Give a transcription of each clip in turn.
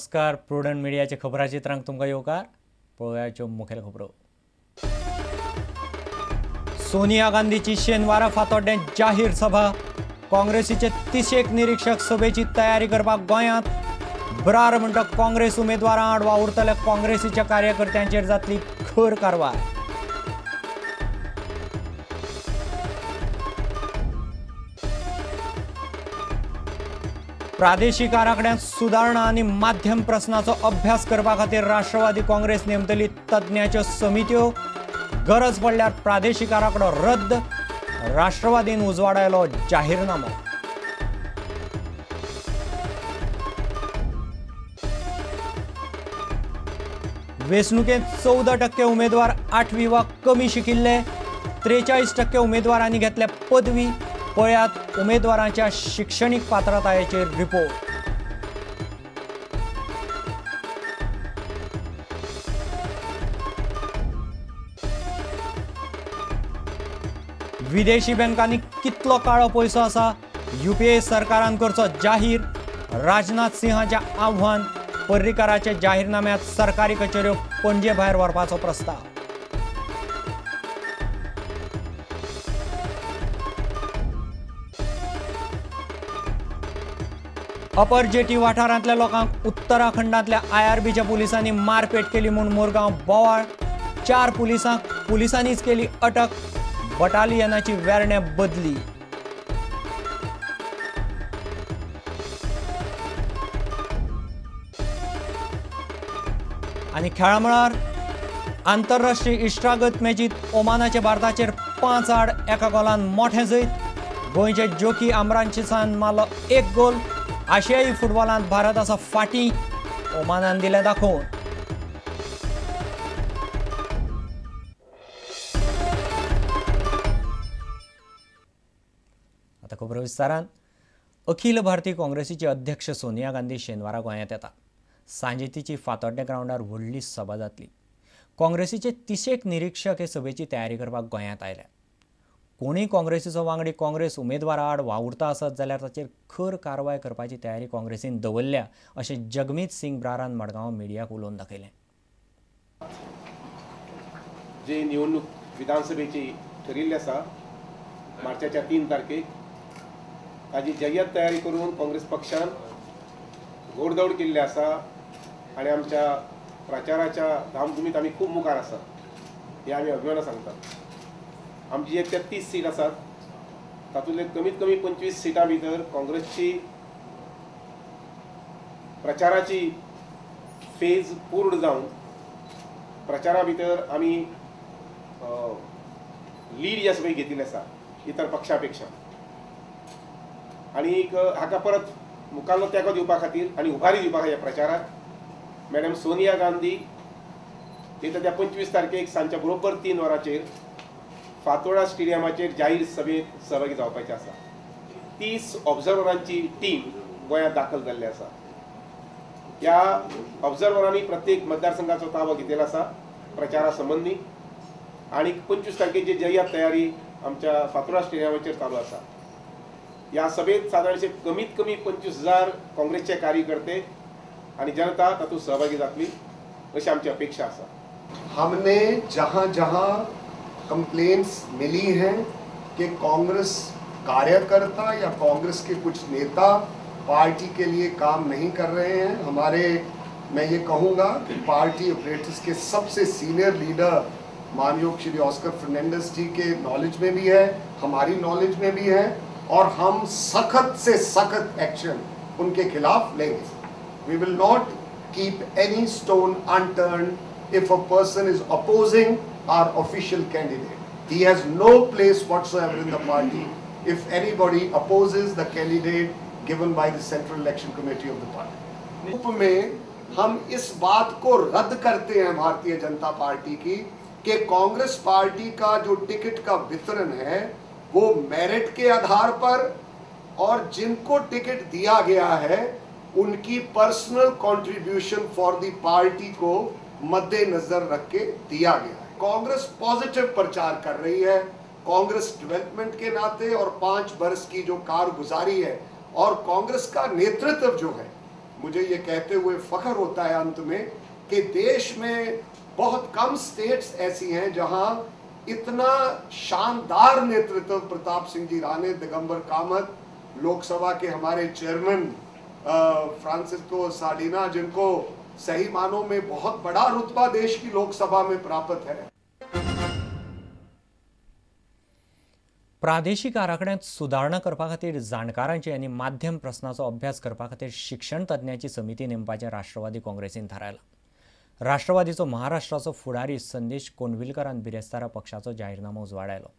नमस्कार, प्रुडंट मिडियाचे खबराचित्रांक तुमकां येवकार. पळोवयाच्यो मुखेल खबरो. सोनिया गांधीची शेनवारा फातोड्डें जाहीर सभा. काँग्रेसीचे 30 निरीक्षक सभेची तयारी करपाक गोंयांत. ब्रार म्हणटा काँग्रेस उमेदवारां आड वावुरतल्या काँग्रेसीच्या कार्यकर्त्यांचेर जातली खर कारवाय. प्रादेशीक आराखड्यांत सुदारणा आनी माध्यम प्रस्नाचो अभ्यास करपा खातीर राष्ट्रवादी काँग्रेस नेमतली तज्ञाच्यो समित्यो. गरज पडल्यार प्रादेशीक आराखडो रद्द. राष्ट्रवादीन उजवाडायलो जाहीरनामो. वेंचणुकेंत 14% उमेदवार 8वी वा कमी शिकिल्ले. 43% उमेदवारांनी घेतल्या पदवी. पळयात उमेदवारांच्या शिक्षणीक पात्रतायेचेर रिपोर्ट. विदेशी बँकांनी कितलो काळो पयसो आसा युपीए सरकारान करचो जाहीर. राजनाथ सिंहाचें आव्हान. पर्रीकाराच्या जाहीरनाम्यांत सरकारी कचेऱ्यो पणजे भायर व्हरपाचो प्रस्ताव. अपर जेटी वाठारांतल्या लोकांक उत्तराखंडांतल्या आयआरबीच्या पुलिसांनी मारपेट केली म्हूण मुरगांव बोवाळ. 4 पुलिसांक पुलिसांनीच केली अटक. बटालियनाची वेर्णे बदली. आनी खेळा मळार आंतरराष्ट्रीय इश्टागत मॅचीत ओमानाचे भारताचेर 5-1 गोलान मोठें जैत. गोंयचे जोकी आमरानचिसान मारलो 1 गोल. आशियाई फुटबॉलांत भारत आसा फाटीं. ओमानान दिलें दाखोवन. आतां खबरो विस्तारान. अखिल भारतीय काँग्रेसीचे अध्यक्ष सोनिया गांधी शेनवारा गोंयांत येता. सांजे तिची फातोड्डें ग्रावंडार व्हडली सभा जातली. काँग्रेसीचे 30 निरीक्षक हे सभेची तयारी करपाक गोंयांत आयल्या. कोणूय काँग्रेसीचो वांगडी काँग्रेस उमेदवारा आड वावुरता आसत जाल्यार ताचेर खर कारवाय करपाची तयारी काँग्रेसीन दवरल्या अशें जगमीत सिंग ब्रारान मडगांव मिडियाक उलोवन दाखयलें. जी निवडणूक विधानसभेची ठरिल्ली आसा मार्चाच्या 3 तारखेक ताजी जय्यत तयारी करून काँग्रेस पक्षान घोडदौड केल्ली आसा आनी आमच्या प्रचाराच्या धामधुमीत आमी खूब मुखार आसात हें आमी अभिमानान सांगतात. आमची जे 33 सीट आसात तातूंतले कमीत कमी 25 सिटां भितर काँग्रेसची प्रचाराची फेज पूर्ण जावन प्रचारा भितर आमी लीड जे आसा पळय घेतिल्ली आसा इतर पक्षा पेक्षा. आनी हाका परत मुखाल्लो तेंको दिवपा खातीर आनी उभारी दिवपा खातीर प्रचाराक मॅडम सोनिया गांधी ते त्या 25 तारखेक सांजच्या बरोबर 3 वरांचेर फातोडा स्टेडियमाचेर जाहीर सभेत सहभागी जावपाचे आसा. 30 ऑब्जर्वरांची टीम गोंयांत दाखल जाल्ली आसा. ह्या ऑब्जर्वरांनी प्रत्येक मतदारसंघाचो ताबो घेतिल्लो आसा प्रचारा संबंदी आनी 25 तारखेची जय्यत तयारी आमच्या फातोडा स्टेडियमाचेर चालू आसा. ह्या सभेत सादारणशे कमीत कमी 25,000 काँग्रेसचे कार्यकर्ते आनी जनता तातूंत सहभागी जातली अशी आमची अपेक्षा आसा. हमने जहां जहां कंप्लेंट्स मिली हैं कि कांग्रेस कार्यकर्ता या कांग्रेस के कुछ नेता पार्टी के लिए काम नहीं कर रहे हैं, हमारे मैं ये कहूँगा कि पार्टी ऑपरेटर्स के सबसे सीनियर लीडर माननीय श्री ऑस्कर फर्नांडिस जी के नॉलेज में भी है, हमारी नॉलेज में भी है और हम सख्त से सख्त एक्शन उनके खिलाफ लेंगे. We will not keep any stone unturned if a person is opposing our official candidate. He has no place whatsoever in the party if anybody opposes the candidate given by the Central Election Committee of the party. रूप में हम इस बात को रद्द करते हैं Bharatiya Janata party की कि Congress party का जो ticket का वितरण है वो मेरिट के आधार पर और जिनको टिकट दिया गया है उनकी personal contribution for the party को मद्देनजर रख के दिया गया है. कांग्रेस पॉजिटिव प्रचार कर रही है. कांग्रेस डेवलपमेंट के नाते और 5 बरस की जो कारगुजारी है और कांग्रेस का नेतृत्व जो है, मुझे ये कहते हुए फख्र होता है अंत में कि देश में बहुत कम स्टेट्स ऐसी हैं जहां इतना शानदार नेतृत्व प्रताप सिंह जी राणे, दिगंबर कामत, लोकसभा के हमारे चेयरमैन फ्रांसिस्को साडिना, जिनको सही मानों में बहुत बड़ा रुतबा देश की लोकसभा में प्राप्त है। प्रादेशिक आराखड्यांत सुदारणा करपा खातीर जाणकारांची आनी माध्यम प्रस्नाचो अभ्यास करपा खातीर शिक्षण तज्ञांची समिती नेमपाचें राष्ट्रवादी काँग्रेसीन थारायलां। राष्ट्रवादीचो महाराष्ट्राचो फुडारी संदेश कोंडविलकरान बिरेस्तारा पक्षाचो जाहीरनामो उजवाडायलो।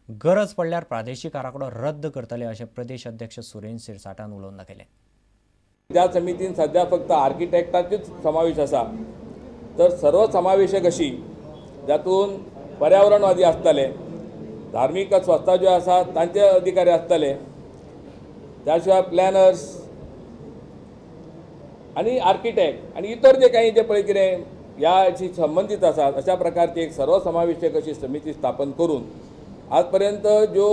गरज पडल्यार प्रादेशिक आराखडो रद्द करतले अशें प्रदेश अध्यक्ष सुरेन सिरसाटान उलोवन दाखयलें। त्या समितीन सध्या फक्त आर्किटेक्टाचोच समावेश आसा, तर सर्वसमावेशक अशी जातून पर्यावरणवादी आसतले, धार्मीक संस्था ज्यो आसा तांचे अधिकारी आसतले, त्या शिवाय प्लॅनर्स आनी आर्किटेक्ट आनी इतर जे काही जे पळय कितें ह्या संबंदीत आसात अशा प्रकारची एक सर्वसमावेशक अशी समिती स्थापन करून आज पर्यंत ज्यो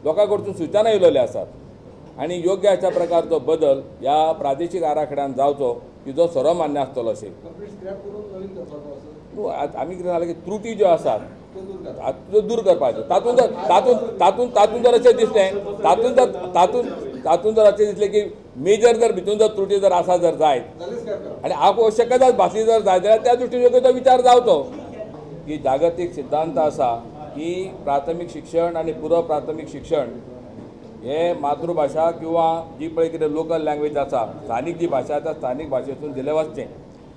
लोकां कडसून सूचना येयलेल्यो आसात आनी योग्य अशा प्रकारचो बदल ह्या प्रादेशीक आराखड्यान जावचो की जो सर्वमान्य आसतलो अशें आमी कितें जालें की त्रुटी ज्यो आसात त्यो दूर करपाच्यो। तातूंत तातूंत तातूंत तातूंत जर अशें दिसलें तातूंत जर तातूंत तातूंत जर अशें दिसलें की मेजर जर भितून जर त्रुटी जर आसा जर जायत आनी आवश्यकता भासली जर जायत जाल्यार त्या दृश्टीन योग्य तो विचार जावचो। की जागतीक सिद्धांत आसा की प्राथमीक शिक्षण आनी पूर्व प्राथमीक शिक्षण हे मातृभाशा किंवा जी पळय कितें लोकल लँग्वेज आसा स्थानीक जी भाशा आसा स्थानीक भाशेंतून दिलें वचचें।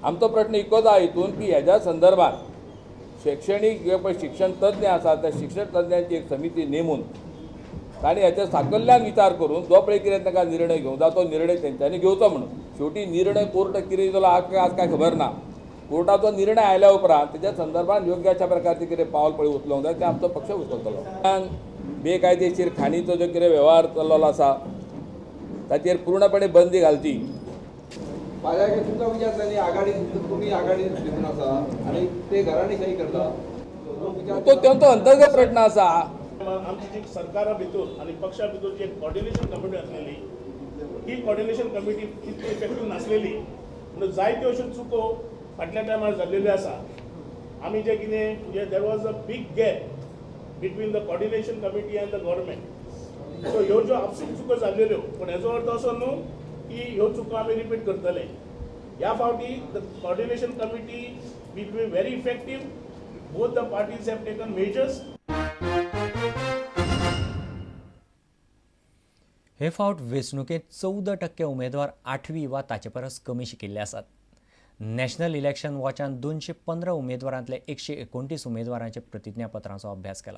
आमचो प्रश्न इतलोच आहा हितून की हेज्या संदर्भात शैक्षणीक जे पळय शिक्षण तज्ञ आसा त्या शिक्षण तज्ञांची एक समिती नेमून तांणी हेच्या साकल्ल्यान विचार करून जो पळय कितें तांकां निर्णय घेवंक जाय तो निर्णय तेंच्यांनी घेवचो म्हणून। शेवटी निर्णय कोर्ट कितें दितलो आज काय खबर ना। कोर्टाचो निर्णय आयल्या उपरांत तेच्या संदर्भात योग्य अशा प्रकारचें कितें पावल पळय उचलूंक जाय तें आमचो पक्ष उचलतलो। बेकायदेशीर खाणीचो जो कितें वेव्हार चल्लेलो आसा ताचेर पूर्णपणे बंदी घालची। तुमकां विचारता न्ही आघाडी तुमी आघाडी भितर आसा आनी ते घराणेशाही करता तो तेंचो अंतर्गत प्रश्न आसा। आमची जी सरकारा भितर आनी पक्षा भितर जी एक कॉर्डिनेशन कमिटी आसलेली ही कॉर्डिनेशन कमिटी तितली इफेक्टीव नासलेली म्हणून जायत्यो अश्यो चुको फाटल्या टायमार जाल्लेल्यो आसा। आमी जे कितें there was a big gap between the coordination committee and the government. So ह्यो ज्यो आपसूक चुको जाल्लेल्यो पूण हेजो अर्थ असो न्हू की ह्यो चुको आमी रिपीट करतले। ह्या फावटी the coordination committee will be very effective. Both the parties have taken measures. हे फावट वेंचणुकेंत 14% उमेदवार आठवी वा ताचे परस कमी शिकिल्ले आसात। नॅशनल इलेक्शन वॉचान 215 उमेदवारांतले 129 उमेदवारांचे प्रतिज्ञापत्रांचो अभ्यास केला।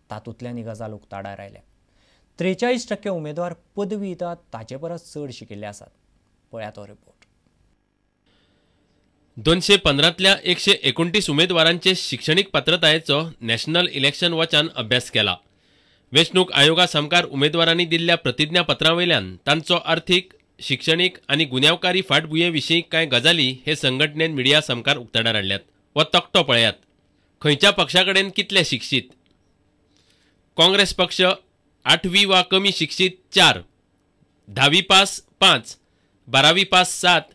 तातूंतल्यान ही गजाल उक्ताडार आयल्या। 43% उमेदवार पदवी येतात ताचे परस चड शिकिल्ले आसात। पळयात हो रिपोर्ट। 215तल्या 129 उमेदवारांचे शिक्षणीक पात्रतायेचो नॅशनल इलेक्शन वॉचान अभ्यास केला। वेंचणूक आयोगा सामकार उमेदवारांनी दिल्ल्या प्रतिज्ञापत्रां वयल्यान तांचो आर्थीक, शिक्षणीक आनी गुन्यांवकारी फाटभुंये विशीं कांय गजाली हे संघटनेन मिडिया सामकार उक्ताडार हाडल्यात। हो तकटो पळयात। खंयच्या पक्षा कडेन कितले शिक्षीत? काँग्रेस पक्ष 8वी वा कमी शिक्षीत 4, 10वी पास 5, 12वी पास 7,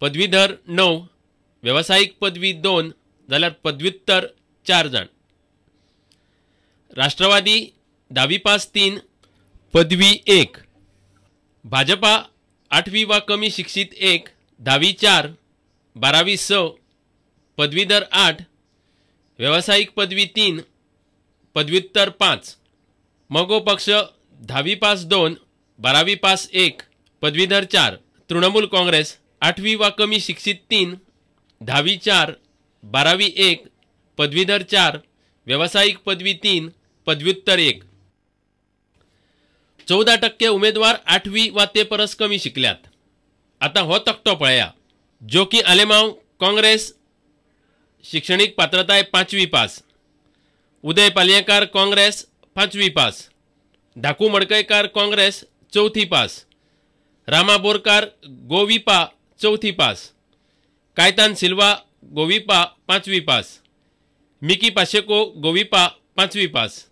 पदवीधर 9, वेवसायीक पदवी 2 जाल्यार पदव्युत्तर 4 जाण। राष्ट्रवादी 10वी पास 3, पदवी 1, भाजपा 8वी वा कमी शिक्षीत 1, 10वी 4, 12वी 6, पदवीधर 8, वेवसायीक पदवी 3, पदव्युत्तर 5। मगो पक्ष 10वी पास 2, 12वी पास 1, पदवीधर 4। तृणमूल काँग्रेस 8वी वा कमी शिक्षीत 3, 10वी 4, 12वी 1, पदवीधर 4, वेवसायीक पदवी 3, पदव्युत्तर 1। 14% उमेदवार 8वी वा ते परस कमी शिकल्यात। आतां हो तकटो पळया। जोकी आलेमांव काँग्रेस शिक्षणीक पात्रताय 5वी पास, उदय पालयेकार काँग्रेस 5वी पास, धाकू मडकयकार काँग्रेस 4थी पास, रामा बोरकार गोविपा 4थी पास, कायतान सिल्वा गोविपा 5वी पास, मिकी पाशेको गोविपा 5वी पास,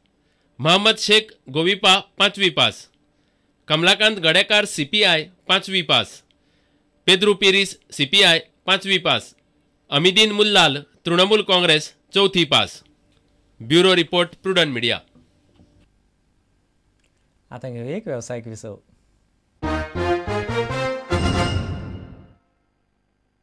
मोहम्मद शेख गोविपा 5वी पास, कमलाकांत गडेकार सीपीआय 5वी पास, पेद्रू पिरीस सीपीआय पांचवी पास, अमिदीन मुल्लाल तृणमूल काँग्रेस चवथी pass. Bureau report, Prudent media. आतां घेवया एक वेवसायीक विसव.